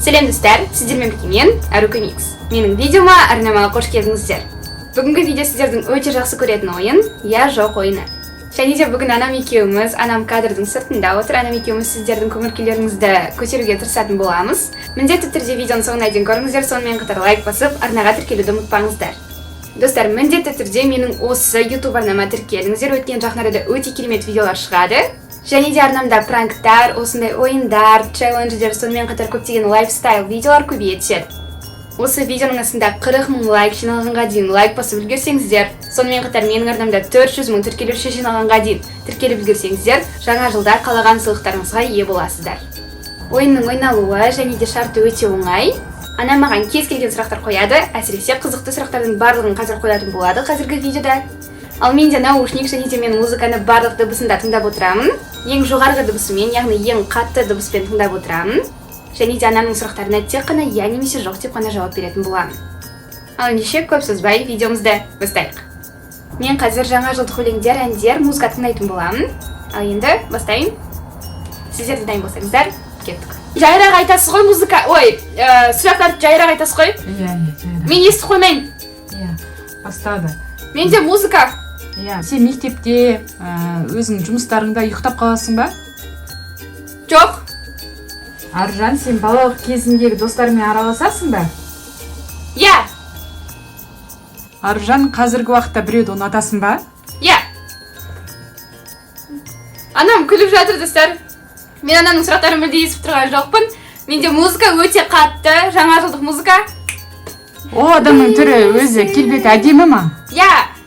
Сәлем, достар! Сіздермен бірге мен, Арука Микс. Менің видеома, арнама қош келдіңіздер. Бүгінгі видео сіздердің өте жақсы көретін ойын, иә жоқ ойыны. Және де бүгін анам екеуміз, анам кадрдың сыртында отыр, анам екеуміз сіздердің көңіл күйлеріңізді көтеруге тырысатын боламыз. Міндетті түрде видеоның соңына дейін көріңіздер, сонымен қатар лайк басып, арнаға тіркелуді ұмытпаңыздар. Достар, міндетті түрде менің осы YouTube арнама тіркеліңіздер, өйткені жақын арада өте керемет видеолар шығады. Және де арнамда пранктар, осындай ойындар, челлендждер, сонымен қатар көптеген лайфстайл видеолар көбейе түседі. Осы видеоның астында 40 мың лайк жиналғанға дейін лайк басып үлгерсеңіздер, сонымен қатар менің арнамда 400 мың тіркелуші жиналғанға дейін тіркеліп үлгерсеңіздер, жаңа жылда қалаған сыйлықтарыңызға ие боласыздар. Ойынның ойналуы және де шарты өте оңай. Анам маған кез келген сұрақтар қояды, әсіресе қызықты сұрақтардың барлығын қазір қоятын болады қазіргі видеода. Ал менде наушник, және де мен музыканы барлық дыбысында тыңдап отырамын. Ең жоғарғы дыбысымен, яғни ең қатты дыбыспен тыңдап отырамын. Және де анамның сұрақтарына тек қана иә немесе жоқ деп қана жауап беретін боламын. Ал ендеше көп созбай видеомызды бастайық. Мен қазір жаңа жылдық өлеңдер, әндер, музыка тыңдайтын боламын. Ал енді бастайын. Сіздер де дайын болсаңыздар, кеттік. Жайырақ айтасыз ғой музыка, ой, сұрақтарды жайырақ айтасыз ғой? Иә, жайырақ. Мен естіп қоймаймын. Иә, бастады. Менде музыка. Иә, сен мектепте, өзің жұмыстарыңда ұйықтап қаласың ба? Жоқ. Аружан, сен балалық кезіңдегі достарыңмен араласасың ба? Иә. Аружан, қазіргі уақытта біреуді ұнатасың ба? Иә. Анам күліп жатыр, достар. Мен анамның сұрақтарын мүлде естіп тұрған жоқпын. Менде музыка өте қатты, жаңа жылдық музыка. Ол адамның түрі, өзі келбеті әдемі ма? Иә.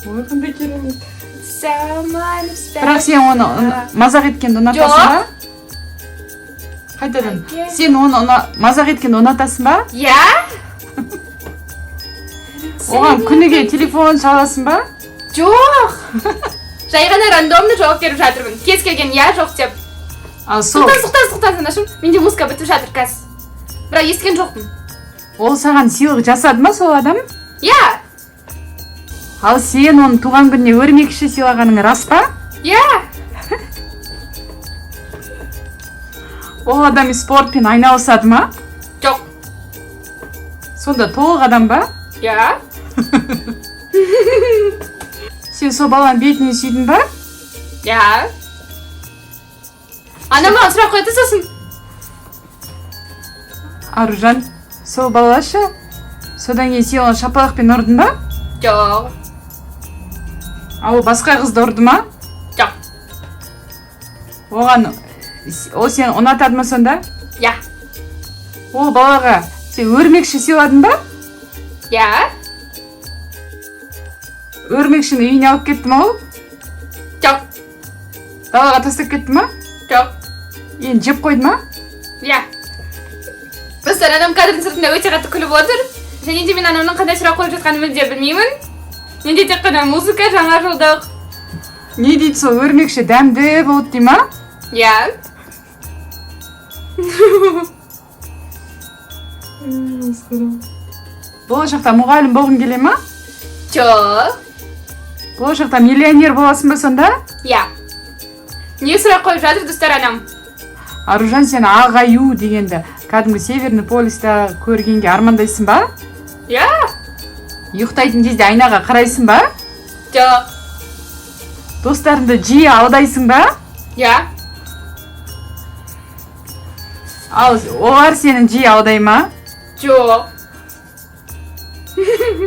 Ой, қандай керемет. Someone special. Бірақ сен оны мазақ еткенді ұнатасың ба? Қайтадан, сен оны мазақ еткенді ұнатасың ба? Иә. Оған күніге телефон шаласың ба? Жоқ. Жай ғана рандомно жауап беріп жатырмын. Кез келген иә, жоқ деп. Ал сол Тоқтаңыз, тоқтаңыз, тоқтаңыз, анашым. Менде музыка бітіп жатыр қазір. Бірақ естіген жоқпын. Ол саған сыйлық жасады ма, сол адам? Иә. Ал сен оның туған күніне өрмекші сыйлағаның рас па? Иә. Ол адам спортпен айналысады ма? Жоқ. Сонда толық адам ба? Иә. Сен сол баланың бетінен сүйдің ба? Иә. Анам маған сұрақ қояды сосын. Аружан, сол бала ше, содан кейін сен оны шапалақпен ұрдың ба? Жоқ. Ал ол басқа қызды ұрды ма? Жоқ. Оған ол сені ұнатады ма сонда? Иә. Ол балаға сен өрмекші сыйладың ба? Иә. Өрмекшіні үйіне алып кетті ма ол? Жоқ. Далаға тастап кетті ма? Жоқ. Енді жеп қойды ма? Иә. Достар, анам кадрдың сыртында өте қатты күліп отыр. Және де мен анамның қандай сұрақ қойып жатқанын мүлде білмеймін. Менде тек қана музыка жаңа жылдық. Не дейді, сол өрмекші дәмді болды дей ма? Иә. Болашақта мұғалім болғың келе ма? Жоқ. Болашақта миллионер боласың ба сонда? Иә. Не сұрақ қойып жатыр, достар, анам? Аружан, сен ақ аю дегенді кәдімгі Северный полюста көргенге армандайсың ба? Иә. Ұйықтайтын кезде айнаға қарайсың ба? Жоқ. Достарыңды жиі алдайсың ба? Иә. Ал олар сені жиі алдай ма? Жоқ.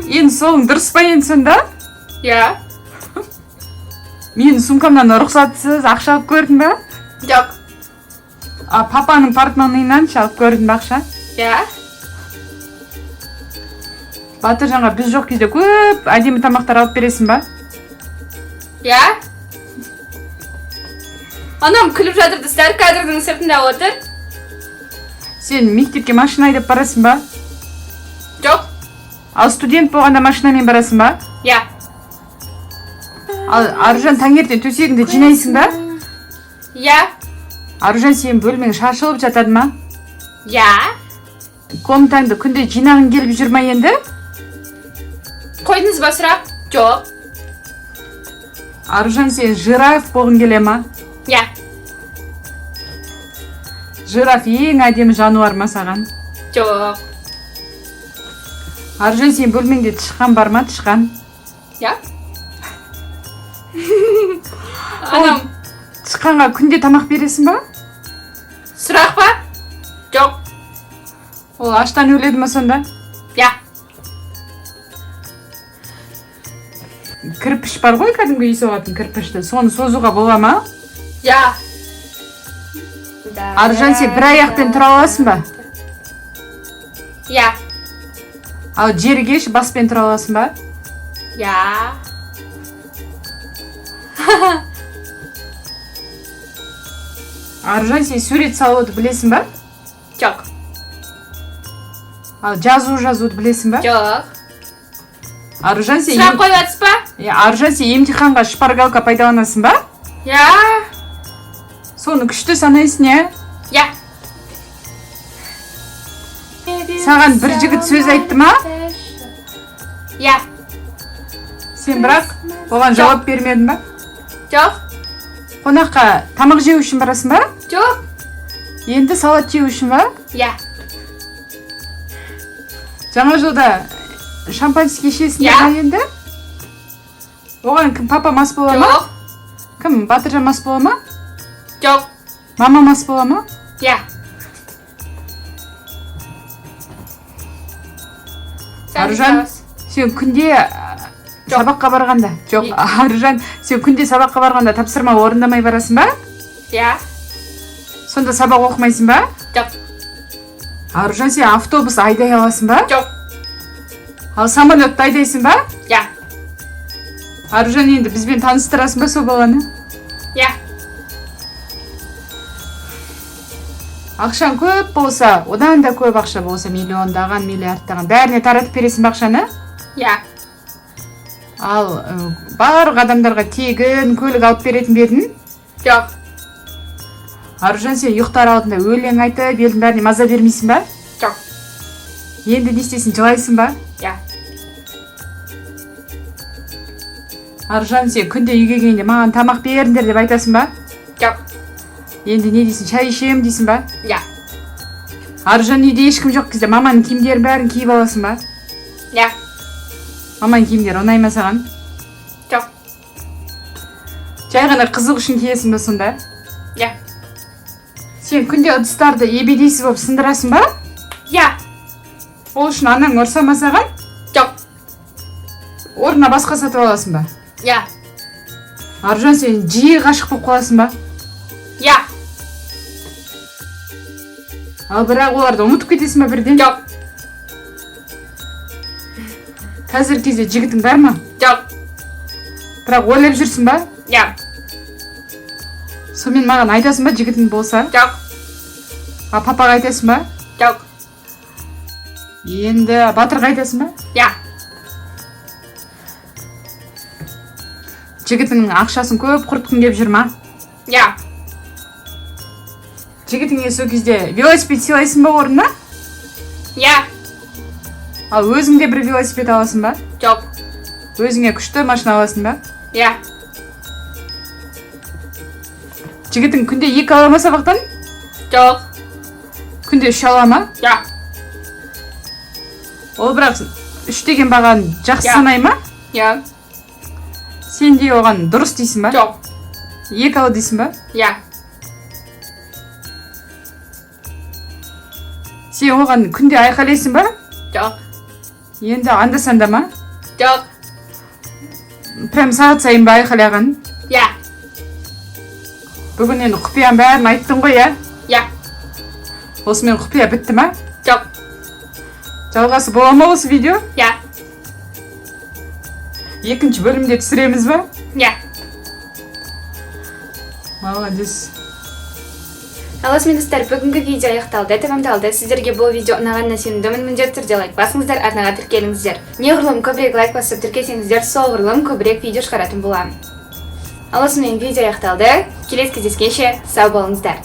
Енді солың дұрыс па енді сонда? Иә. Менің сумкамнан рұқсатсыз ақша алып көрдің ба? Жоқ. А папаның портмонейінен ше, алып көрдің ба ақша? Иә. Батыржанға біз жоқ кезде көп әдемі тамақтар алып бересің ба? Иә. Анам күліп жатыр, достар, кадрдың сыртында отыр. Сен мектепке машина айдап барасың ба? Жоқ. Ал студент болғанда машинамен барасың ба? Иә. Ал Аружан, таңертең төсегіңді жинайсың ба? Иә. Аружан, сенің бөлмең шашылып жатады ма? Иә. Комнатаңды күнде жинағың келіп жүр ма енді? Қойдыңыз ба сұрақ? Жоқ. Аружан, сен жираф болғың келе ма? Иә. Жираф ең әдемі жануар ма саған? Жоқ. Аружан, сенің бөлмеңде тышқан бар ма, тышқан? Иә. Анам. Тышқанға күнде тамақ бересің ба? Сұрақ па? Жоқ. Ол аштан өледі ма сонда? Иә. Кірпіш бар ғой, кәдімгі үй соғатын кірпішті, соны созуға бола ма? Иә. Аружан, сен бір аяқпен тұра аласың ба? Иә. Ал жерге ше, баспен тұра аласың ба? Иә. Аружан, сен сурет салуды білесің ба? Жоқ. Ал жазу жазуды білесің ба? Жоқ. Аружан, сен Сұрақ қойып жатсыз ба? Иә, Аружан, сен емтиханға шпаргалка пайдаланасың ба? Иә. Соны күшті санайсың, иә? Иә. Саған бір жігіт сөз айтты ма? Иә. Сен бірақ оған жауап бермедің ба? Жоқ. Қонаққа тамақ жеу үшін барасың ба? Жоқ. Енді салат жеу үшін ба? Иә. Жаңа жылда шампанский ішесіңдер Иә. ма енді? Оған кім, папа мас бола ма? Жоқ. Кім, Батыржан мас бола ма? Жоқ. Мама мас бола ма? Иә. Аружан, сен күнде Жоқ. сабаққа барғанда, жоқ, Аружан, сен күнде сабаққа барғанда тапсырма орындамай барасың ба? Иә. Сонда сабақ оқымайсың ба? Жоқ. Аружан, сен автобус айдай аласың ба? Жоқ. Ал самолетті айдайсың ба? Иә. Аружан, енді бізбен таныстырасың ба сол баланы? Иә. Ақшаң көп болса, одан да көп ақша болса, миллиондаған, миллиардтаған, бәріне таратып бересің бе ақшаны? Иә. Ал барлық адамдарға тегін көлік алып беретін бе едің? Жоқ. Аружан, сен ұйықтар алдында өлең айтып, елдің бәріне маза бермейсің ба? Жоқ. Енді не істейсің, жылайсың ба? Иә. Аружан, сен күнде үйге келгенде маған тамақ беріңдер деп айтасың ба? Жоқ. Енді не дейсің, шай ішемін дейсің ба? Иә. Аружан, үйде ешкім жоқ кезде маманың киімдерін бәрін киіп аласың ба? Иә. Маманың киімдері ұнай ма саған? Жоқ. Жай ғана қызық үшін киесің ба сонда? Иә. Сен күнде ыдыстарды ебедейсіз болып сындырасың ба? Иә. Ол үшін анаң ұрса ма саған? Жоқ. Орнына басқа сатып аласың ба? Иә. Аружан, сен жиі ғашық болып қаласың ба? Иә. Ал бірақ оларды ұмытып кетесің ба бірден? Жоқ. Қазіргі кезде жігітің бар ма? Жоқ. Бірақ ойлап жүрсің ба? Иә. Сонымен маған айтасың ба жігітің болса? Жоқ. А папаға айтасың ба? Жоқ. Енді Батырға айтасың ба? Иә. Жігітіңнің ақшасын көп құртқың келіп жүр ма? Иә. Жігітіңе сол кезде велосипед сыйлайсың ба орнына? Иә. Ал өзің де бір велосипед аласың ба? Жоқ. Өзіңе күшті машина аласың ба? Иә. Жігітің күнде 2 ала ма сабақтан? Жоқ. Күнде 3 ала ма? Иә. Ол бірақ 3 деген бағаны жақсы Иә. санай ма? Иә. Сен де оған дұрыс дейсің ба? Жоқ. 2 ал дейсің ба? Иә. Сен оған күнде айқайлайсың ба? Жоқ. Енді анда-санда ма? Жоқ. Прям сағат сайын ба айқайлаған? Иә. Бүгін енді құпияның бәрін айттың ғой, иә? Иә. Осымен құпия бітті ма? Жоқ. Жалғасы бола ма осы видео? Иә. Екінші бөлімде түсіреміз ба? Иә. Молодец. Ал осымен, достар, бүгінгі видео аяқталды, тәмамдалды. Сіздерге бұл видео ұнағанына сенімдімін. Міндетті түрде лайк басыңыздар, арнаға тіркеліңіздер. Неғұрлым көбірек лайк басып тіркелсеңіздер, соғұрлым көбірек видео шығаратын боламын. Ал осымен видео аяқталды. Келесі кездескенше сау болыңыздар.